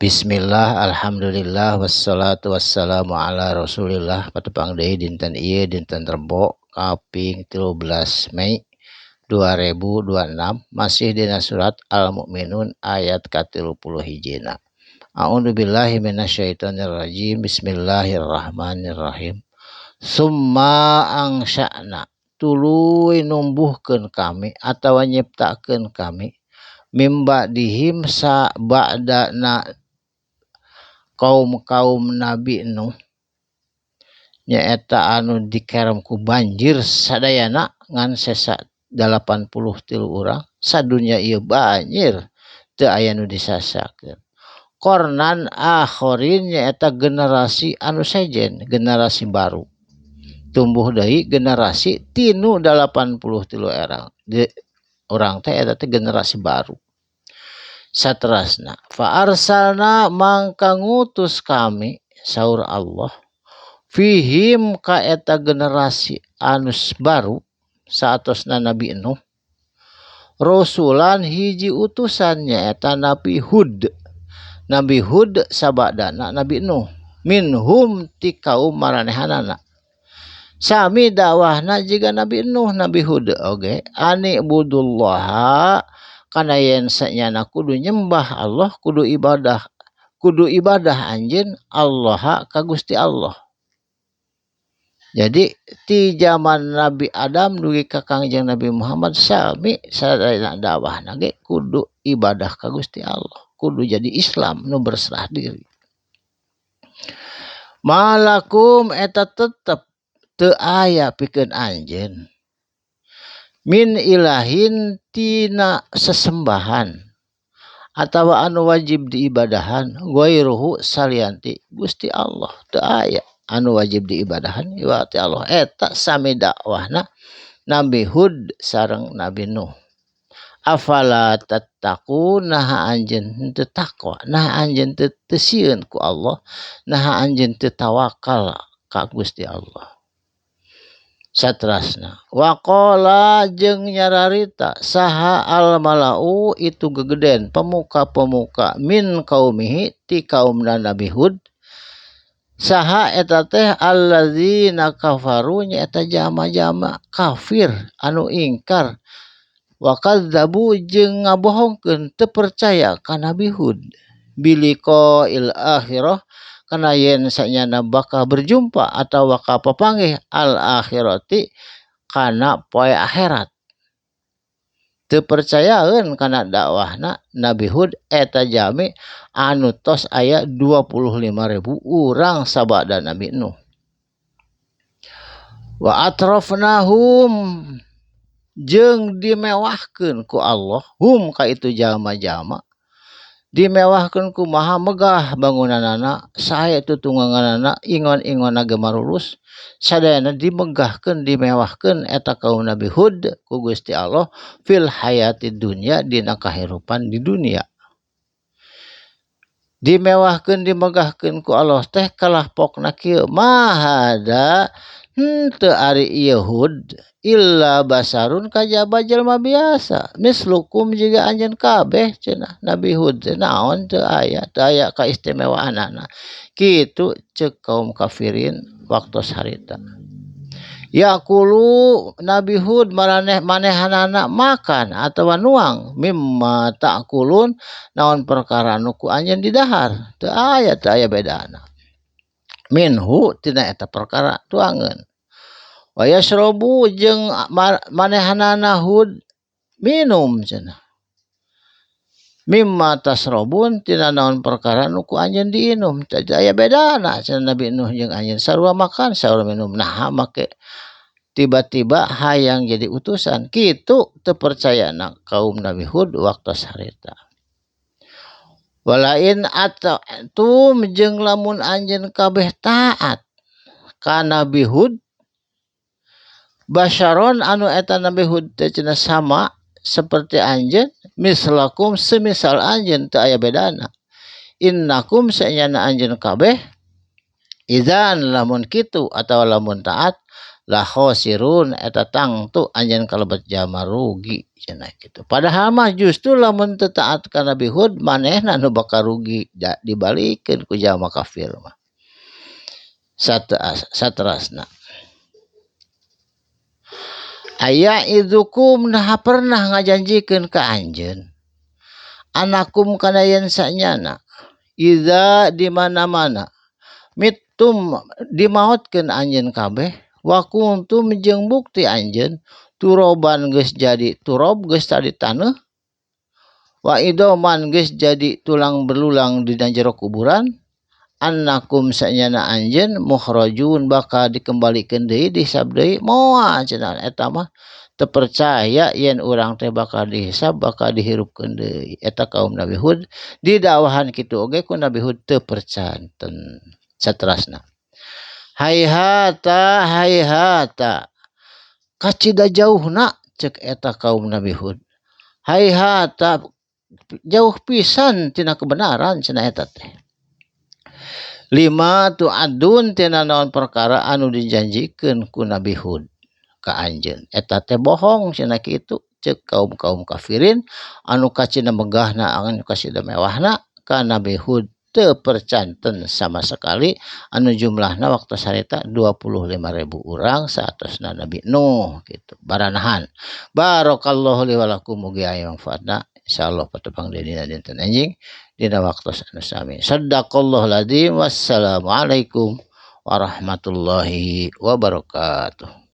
Bismillah, alhamdulillah, wassalatu wassalamu ala rasulillah. Patepang deui dinten ieu, dinten Rebo kaping 13 Mei 2026, masih dina surat Al-Mu'minun ayat ka-31. A'udzubillahi minasyaitonirrajim. Bismillahirrahmanirrahim. Summa angsya'na, tuluy numbuhkeun kami atawa nyiptakeun kami, mim ba'dihim, sa ba'dana kaum-kaum Nabi Nuh, nyaeta anu dikerem ku banjir sadayana ngan sesa 83 urang. Sadunya ieu banjir teu aya nu disasakeun. Qarnan akharin, nyaeta generasi anu sejen, generasi baru, tumbuh deui generasi tinu 83 orang di urang teh, eta teh generasi baru. Saterasna, fa arsalna, mangka ngutus kami, saur Allah, fihim, ka eta generasi anu baru saatosna Nabi Nuh, rasulan, hiji utusan, nyaeta Nabi Hud. Nabi Hud sabadana Nabi Nuh. Minhum, ti kaum maranehanana, sami dakwahna jiga Nabi Nuh, Nabi Hud oge, ani'budullaha, kana yen sanyana kudu nyembah Allah, kudu ibadah, kudu ibadah anjeun Allah ka Gusti Allah. Jadi ti zaman Nabi Adam dugi ka Kangjeng Nabi Muhammad sami sadayana dakwahna ge kudu ibadah ka Gusti Allah, kudu jadi Islam nu berserah diri. Malakum, eta tetep teu aya pikeun anjeun, min ilahin, tina sesembahan atawa anu wajib diibadahan, ghairuhu, salianti Gusti Allah. Teu aya anu wajib diibadahan iwati Allah. Eta sami dakwahna Nabi Hud sareng Nabi Nuh. Afala tattaqun, naha anjeun henteu takwa? Naha anjeun teu sieun ku Allah? Naha anjeun teu tawakal ka Gusti Allah? Saterasna, waqala, jeung nyararita saha, al mala'u, itu gegeden, pemuka-pemuka, min kaumihi, ti kaumna Nabi Hud. Saha eta teh? Alladzina kafaru, nyaeta jama-jama kafir anu ingkar, wa kadzabu, jeung ngabohongkeun, teu percaya ka Nabi Hud, biliqa'il akhirah, kana yen sanyana bakal berjumpa atawa kapapanggih, al akhirati, kana poe akhirat. Teu percayaeun kana dakwahna Nabi Hud. Eta jami anu tos aya 25.000 urang sabada Nabi Nuh. Wa atrafnahum, jeung dimewahkeun ku Allah, hum, ka itu jalma-jalma. Dimewahkeun kumaha? Megah bangunanana, sae tutungganganana, ingon-ingonna ge marulus, sadayana dimegahkeun, dimewahkeun eta kaum Nabi Hud ku Gusti Allah, fil hayati dunya, dina kahirupan di dunia. Dimewahkeun, dimegahkeun ku Allah teh kalah pokna kieu, ma hadza, henteu ari ieu Hud, illa basarun, kajaba jelema biasa, mislukum, jiga anjeun kabeh cenah. Nabi Hud teh naon? Teu aya, teu aya kaistimewaanana kitu, ceuk kaum kafirin waktos harita. Ya'kulu, Nabi Hud maraneh manehanana makan atawa nuang, mimma ta'kulun, naon perkara nu ku anjeun didahar. Teu aya, teu aya bedana, minhu, tina eta perkara tuangeun. Wa yasrobu, jeung manehanana Hud minum cenah, mimma tasrobun, tina naon perkara nu ku anjeun diinum. Teu aya bedana cenah Nabi Nuh jeung anjeun, sarua makan, sarua minum. Naha make tiba-tiba hayang jadi utusan kitu? Teu percayana kaum Nabi Hud waktos harita. Walain atha'tum, jeung lamun anjeun kabeh taat ka Nabi Hud, basyaron, anu eta Nabi Hud teh cenah sama seperti anjeun, mislakum, semisal anjeun, teu aya bedana, innakum, sanyana anjeun kabeh, idzan, lamun kitu atawa lamun taat, La khosirun eta tangtu anjeun kalebet jalma rugi cenah kitu. Padahal mah justru lamun teu taat ka Nabi Hud manehna nu bakal rugi dibalikeun ku jalma kafir mah. Saterasna aya idzukum naha pernah ngajanjikeun ka anjeun anakum kana yen sanyana iza di mana-mana mittum dimaotkeun anjeun kabeh wa kuntum jeung bukti anjeun turoban geus jadi turob geus tadi taneuh wa idoman geus jadi tulang belulang dina jero kuburan annakum sanyana anjeun mukhrajun bakal dikembalikeun deui dihisab deui moal cenah eta mah teu percaya yen urang teh bakal dihisab bakal dihirupkeun deui eta kaum Nabi Hud didakwahan kitu oge ku Nabi Hud teu percanten saterasna hayhata hayhata kacida jauhna cek eta kaum Nabi Hud hayhata jauh pisan tina kebenaran cenah eta teh lima tu adun tina naon perkara anu dijanjikeun ku Nabi Hud ka anjeun eta teh bohong cenah kitu cek kaum-kaum kafirin anu kacida megahna anu kacida mewahna ka Nabi Hud teu percanten sama sekali anu jumlahna waktu harita 25.000 urang saatosna Nabi Nuh kitu baranahan. Barakallahu li wa lakum mugi aya manfaatna insyaallah patepang deui dina dinten anjing dina waktu anu sami. Sadaqallahul azim. Wassalamualaikum warahmatullahi wabarakatuh.